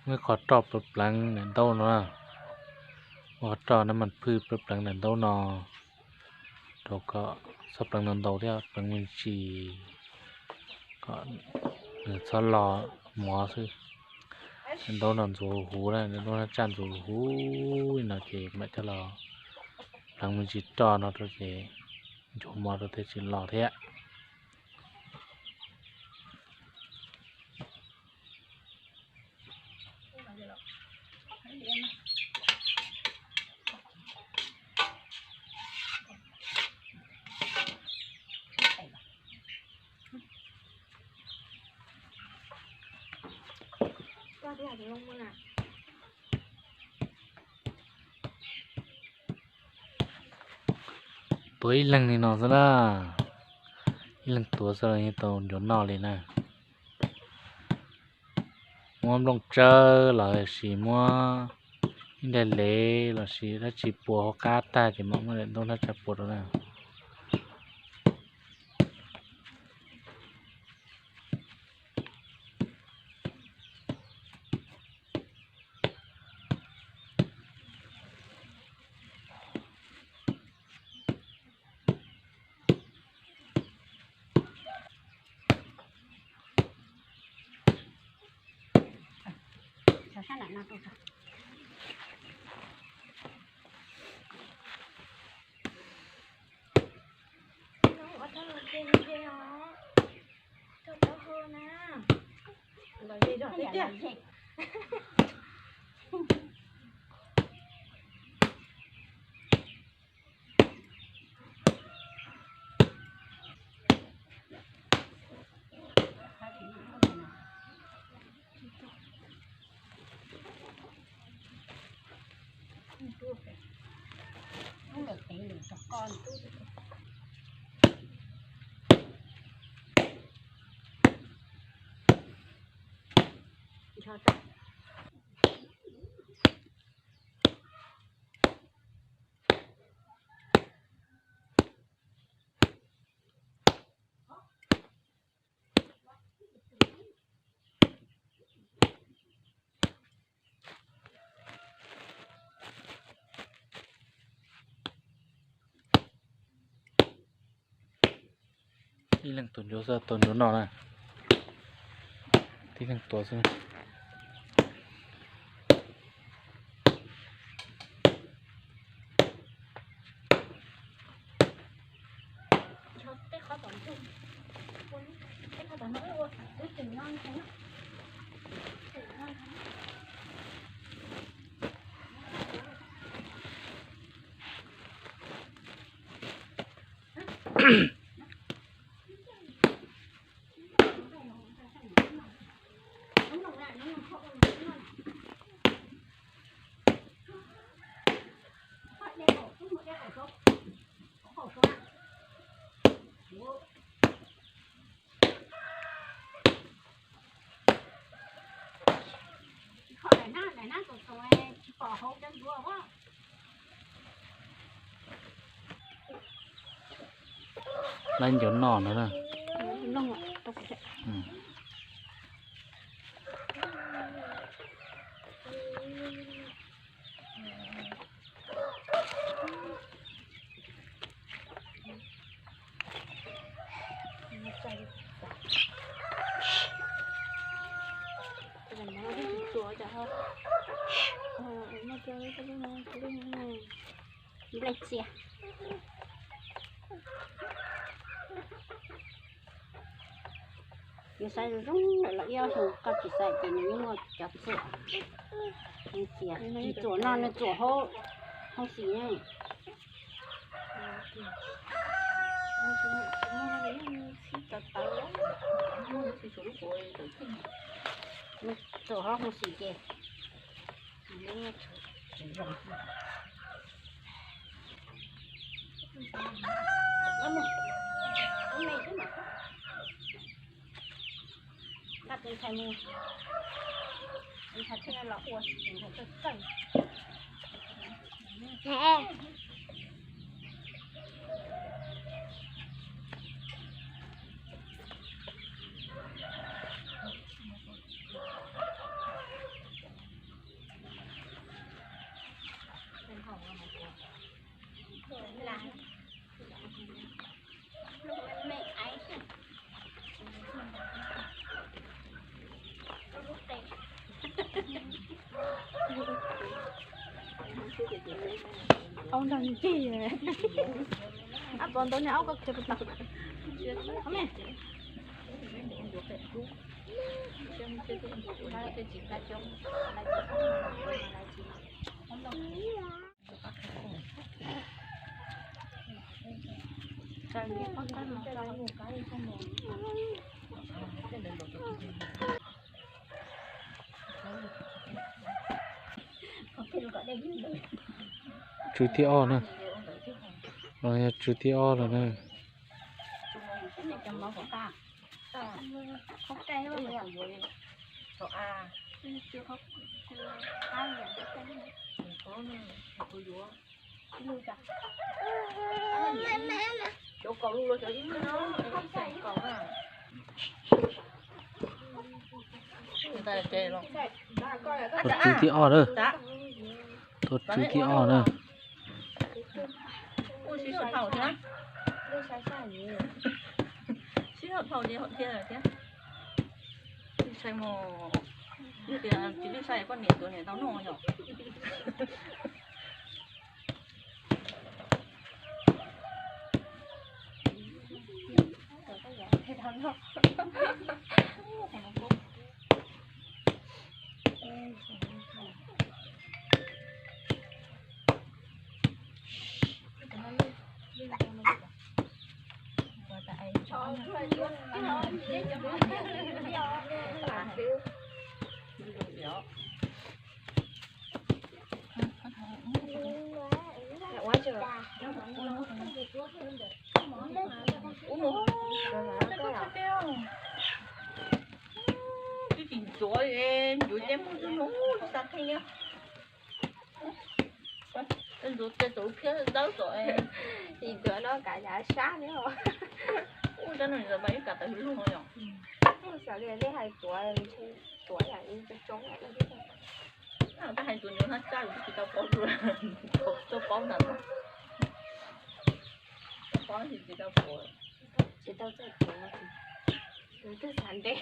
Muaj ib qho roj pleev pleev daim ntaub no na, muaj qho roj nab mas phwj pleev pleev daim ntaub no, rau kom txhob pleev ntau ntau thiab pleev me ntsis kom nws txhob lo mov xwb. Daim ntaub no ntxuav huv huv na, daim ntaub no tsaj ntxuav huv huv li no ces mam coj los pleev me ntsis roj no rau ces nchuav mov rau thiaj tsis lo thiab. Tuav ib leeg li no xwb na, ib leeg tuav xwb los yeej tau ncuav noj li na. Muab nplooj tsawb los sis muab ib daim lev los sis dab tsi puas hauv qab tag ces mam muab daim ntaub ntawd tsawb puas rau na. Ib leeg tuav ncuav xwb, tau ncuav noj na. Tib leeg tuav xwb. Laib ncuav noj no na. Nplej txias. Nws xaiv zoo zoo lawm los ib ob xyoos koj tsis xaiv ces nws yeej muaj cov txuam. Nws txias, tsis txuam no nws txuam hauv, hauv xis ne. Nws txuam hauv hauv xis ces nws yeej muaj tsis zoo. Aub nrog ncig. Ab, pov ntawd niag aub koj khiav puas tau? Tswv thib ob na. Los yog tswv thib ob lawm na. Tus tswv thib ob na. Tus tswv thib ob na. Sib tham thiab. Sib tham thiab thiab. Sai mus, yog tias tsis lwj sai poj niam tuav niam tau noj yom. Twb tsis ntxuav, ntxuav ces muaj tus nus xav qhia. Ntxuav ces txaus phiab dawb txom. Ib ntxuav no kav yav sab ne. Ub, rab no mas ib kav tawv lug no yom. Xav li nej hais tuav, tuav yam ib coob coob. Tab hais tuav nws haj tsab yus twb tsis tau paub, tau paub ntawd. Tau paub tsis tau paub. Tsis tau txawj tuav, yus twb xav ntev.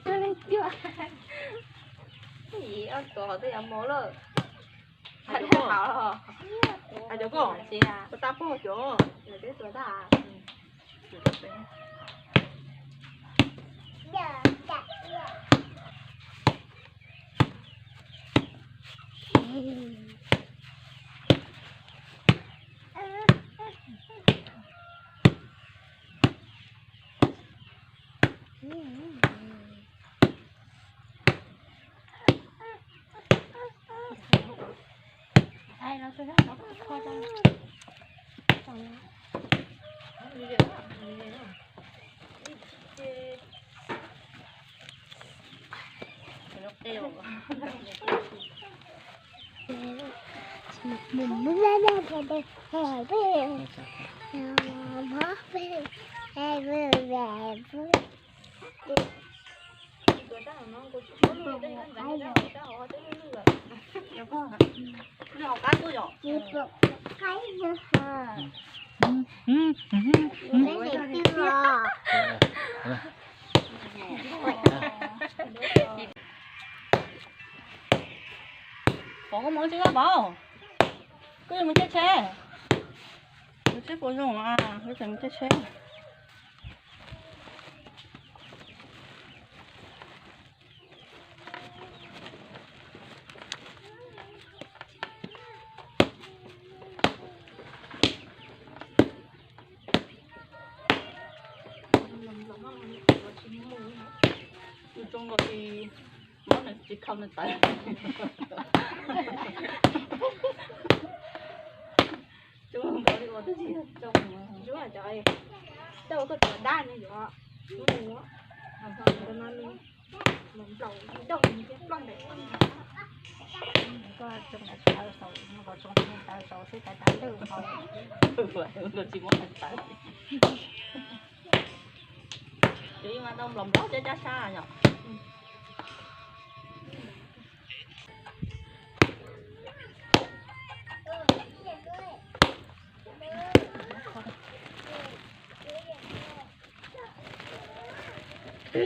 Cuag leej cuag. Yim ob tuav twb yuav mus lawm. Hais rau koj, hais rau koj, koj tab pog cov. Pov, koj mus tsev, Pov. Koj yuav mus caij tsheb. Mus tsheb puas zoo, koj tseem mus caij tsheb. Tus tsoo nkaus tsis, muab nws tsis khau nws tawv. Tsoo nkaus li ua twb tsis yog tsoo. Coj ua koj tuav dab ne yuav. Koj tsoo tawv saud, koj tsoo tawv saud xwb, tawv tawv lwj hau. Tsis muab tawv. Ces mas tau nplom nplom cab cab sab yom. Kho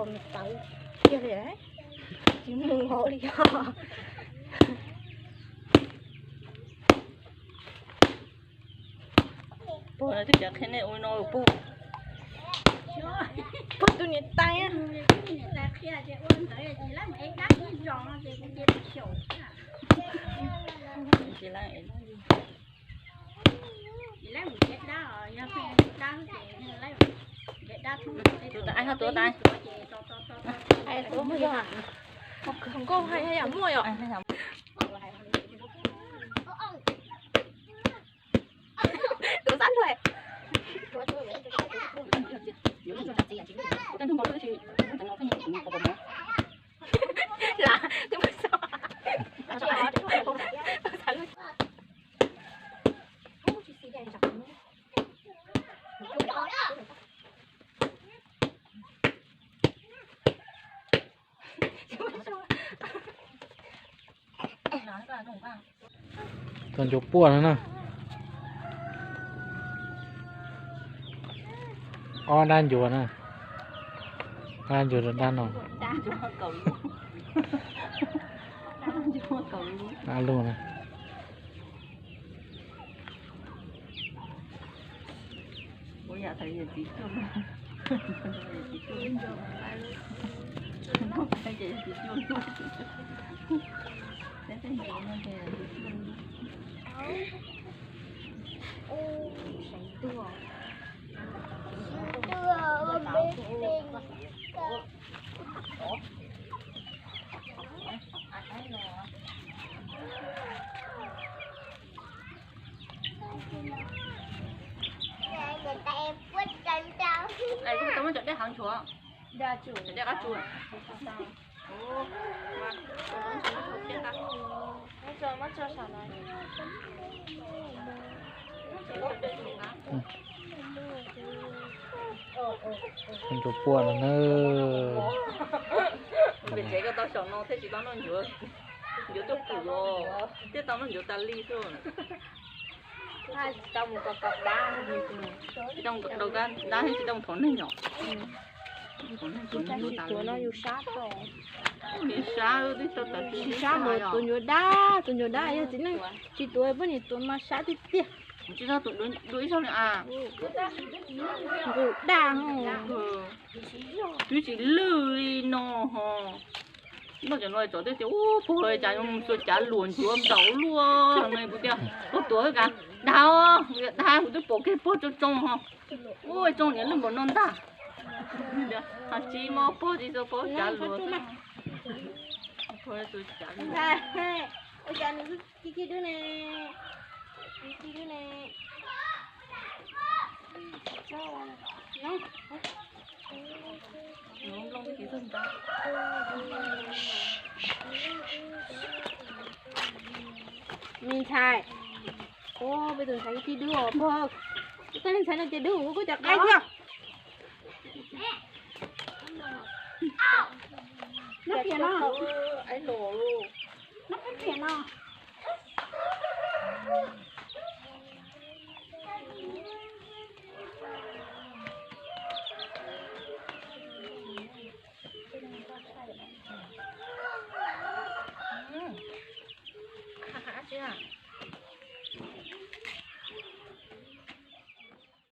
me tawv kiag li, tsis mus hauv li os. Puag no twb cov qhia nej ua no puag. Puag tus niam tais. Tus tais, ho tus tais. Nkauj hais yam muaj yom. Tus sab hluas. Lam, twb muaj so. Tau ncuav puaj no na. Ob dab ncuav na. Ob dab ncuav rau dab no. Dab lug na. Tau muab cov dej hav nchuav, cov dej qab tsuag. Ncuav puaj no na. Pem tsev koj tau xyaum no thiaj tsis tau noj ncuav, ncuav tuaj pum los thiaj tau noj ncuav tas li xwb. Tsis tau mus kom kom dab, tsis tau mus kom dab, tsis tau mus thov neeg yom. Tsis tuav no yus sab, sab, sab mus tuav ncuav dab, tuav ncuav dab yog txiv neej tsis tuav poj niam tuav mas sab tiag tiag. Tsis tau tuav dua ib zaug li a. Nqus daj, twb tsis lwj li no ho. Noj cov no tsov twb tias ub puag cas mus xua cav luam ncuav ntaus luaj no kuv tias koj tuav ka dag, dag kuv twb pom kiag pog tsoo tsoo ho. Ub tsoo niam lwj npaum no ntag. Ho tsis muaj pog tsis txog pog cav luam xwb. Ua cas nws ki ki dub ne, ki ki dub ne. Me ntxhais, ua peb tus ntxhais ki ki dub os pog. Koj niag ntxhais no ces dub kuj cov qaib thiab. Noj kiag no. Noj kiag no.